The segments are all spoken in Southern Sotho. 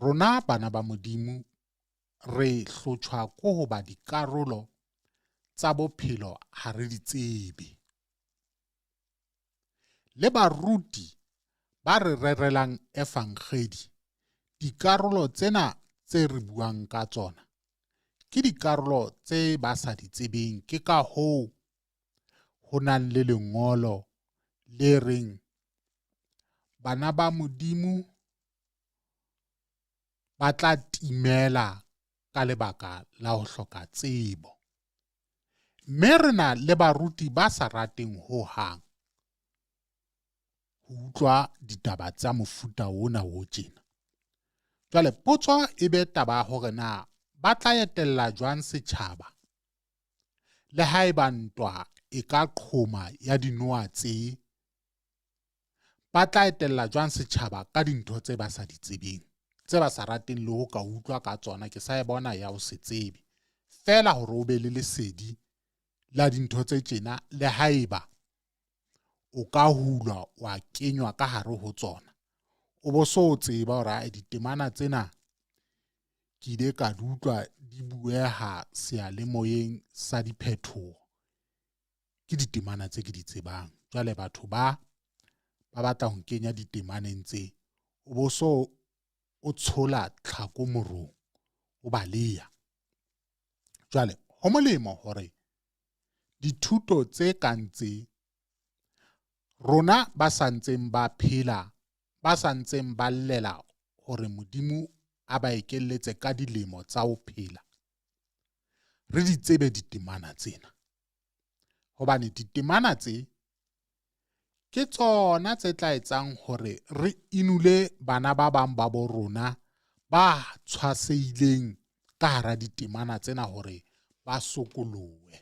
Rona bana ba Modimo re hlotjhwa ko hoba dikarolo tsa bophelo ha re di tsebe. Le baruti ba re rerelang efangedi, dikarolo tsena tse re buang ka tsona ke dikarolo tse ba sa di tsebeng. Ke ka hoo ho nang le lengolo le reng bana ba Modimo ba tla timela ka lebaka la ho hloka tsebo. Mme re na le baruti ba sa rateng ho hang ho utlwa ditaba tsa mofuta ona o tjena. Jwale potso e be taba ya hore na ba tla etella jwang setjhaba le haeba ntwa e ka qhoma ya dinoa tse ba tla etella jwang setjhaba ka dintho tse ba sa di tsebeng tse ba sa rateng le ho ka utlwa ka tsona ke sa e bona ya ho se tsebe feela hore o be le lesedi la dintho tse tjena le haeba o ka hulwa wa kenywa ka hare ho tsona o bo so o tseba hore a ditemana tsena ke ile ka di utlwa di bueha seyalemoyeng sa diphethoho ke ditemana tse ke di tsebang jwale batho ba ba batla ho nkenya ditemaneng tse o bo so o tshola tlhako morong o baleya jwale ho molemo hore dithuto tse kang tse rona ba sa ntseng ba phela ba sa ntseng ba llela hore Modimo a ba ekelletse ka dilemo tsa ho phela re di tsebe ditemana tsena hobane ditemana tse ke tsona tse tla etsang hore re inule bana ba bang ba bo rona ba tshwasehileng ka hara ditemana tsena hore ba sokolohe.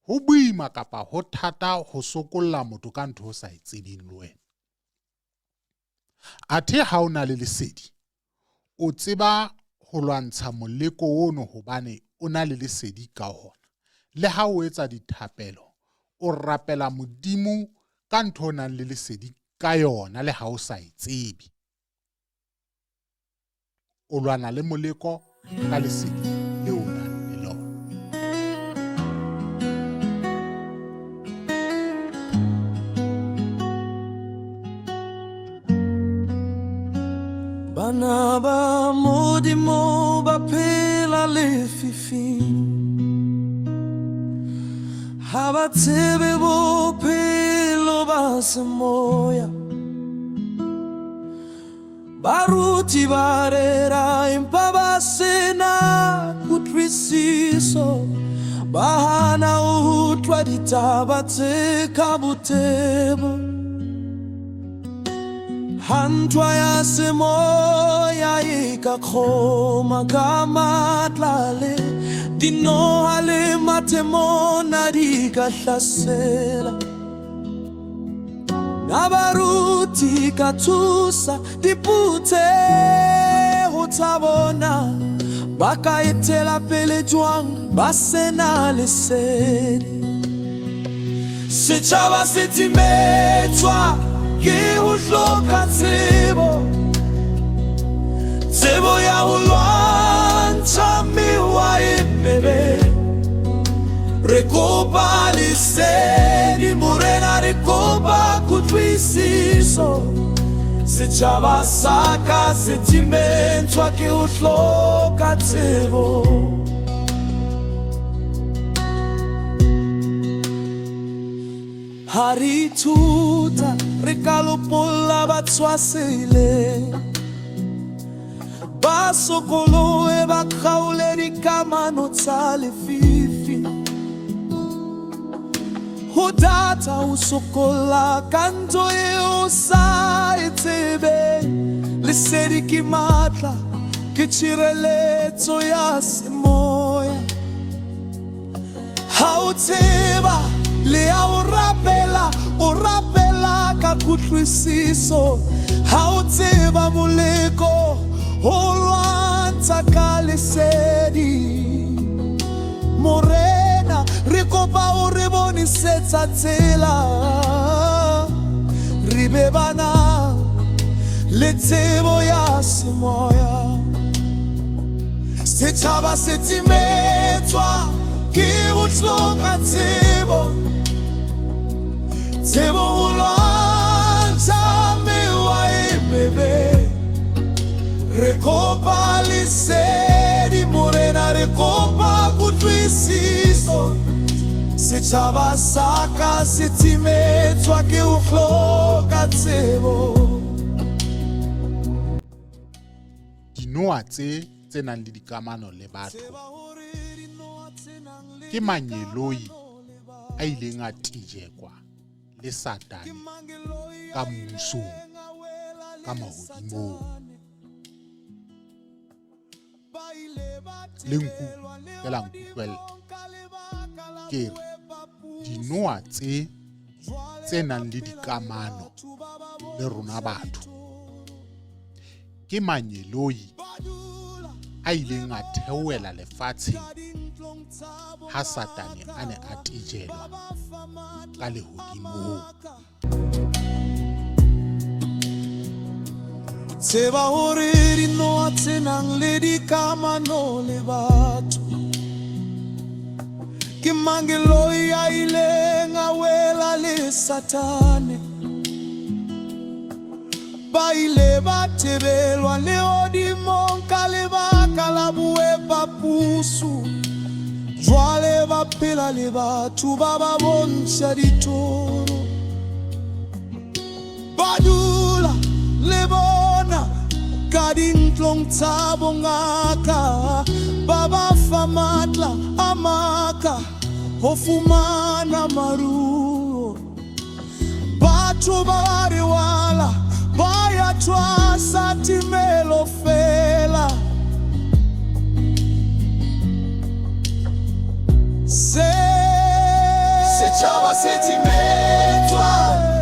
Ho boima kapa ho thata ho sokolla motho ka ntho o sa e tsebeng le wena. Athe ha o na le lesedi, o tseba ho lwantsha moleko ono hobane o na le lesedi ka hona. Le ha o etsa dithapelo, o rapela Modimo ka ntho o nang le lesedi ka yona le ha o sa e tsebe. O lwana le moleko ka lesedi leo o nang le lona. Bana ba Modimo ba phela lefifing, ha ba tsebe bophelo ba semoya. Baruti ba rera empa ba sena kutlwisiso, ba hana ho utlwa ditaba tse ka botebo. Ha ntwa ya semoya e ka kgoma ka matla le dinoha le matemona di ka hlasela. Na baruti ka thusa diphutheho tsa bona ba ka etela pele jwang ba sena lesedi. Setjhaba se timetswa ke ho hloka tsebo, tsebo ya ho lwantsha mewa e mebe. Re kopa lesedi Morena, re kopa kutlwisiso. Setjhaba sa ka se timetswa ke ho hloka tsebo. Ha re ithuta re ka lopolla ba tshwasehileng, ba sokolohe ba kgaole dikamano tsa lefifi. Ho thata ho sokolla ka ntho eo o sa e tsebeng. Lesedi ke matla, ke tshireletso ya semoya. Ha o tseba le ya o rapela, o rapela ka kutlwisiso. Ha o tseba moleko, o lwantsha ka lesedi. Morena, re kopa o re bonisetsa tsela, re be bana le tsebo ya semoya. Setjhaba se timetswa ke ho hloka tsebo. Tsebo ho lwantsha mewa e mebe. Re kopa lesedi Morena, re kopa kutlwisiso. Setjhaba sa ka se timetswa ke ho hloka tsebo. Dinoha tse tse nang le dikamano le batho ke mangeloi a ileng a tijekwa le Satane ka mmusong ka mahodimong. Le nku fela nkutlwelle ke re dinoha tse tse nang le dikamano le rona batho ke mangeloi a ileng a theohela lefatsheng ha Satane a ne a tejelwa ka lehodimong. Tseba hore dinoha tse nang le dikamano le batho ke mangeloi a ileng a wela le Satane. Ba ile ba tebelwa lehodimong ka lebaka la boepapuso. Jwale ba phela le batho ba ba bontsha ditoro. Ba dula le bona ka dintlong tsa bongaka. Ba ba fa matla a maka ho fumana maruo. Batho ba re wala ba ya thwasa timelo fela. Se setjhaba se timetswa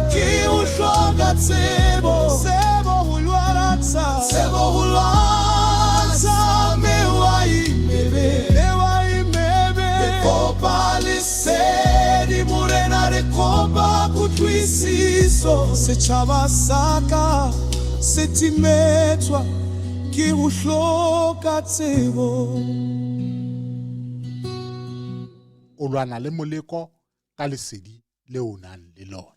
ke ho hloka tsebo. Tsebo ho lwantsha, tsebo ho lwantsha mewa e mebe. Mewa e mebe. Re kopa lesedi Morena, re kopa kutlwisiso. Setjhaba sa ka se timetswa ke ho hloka tsebo. O lwana le moleko ka lesedi leo o nang le lona.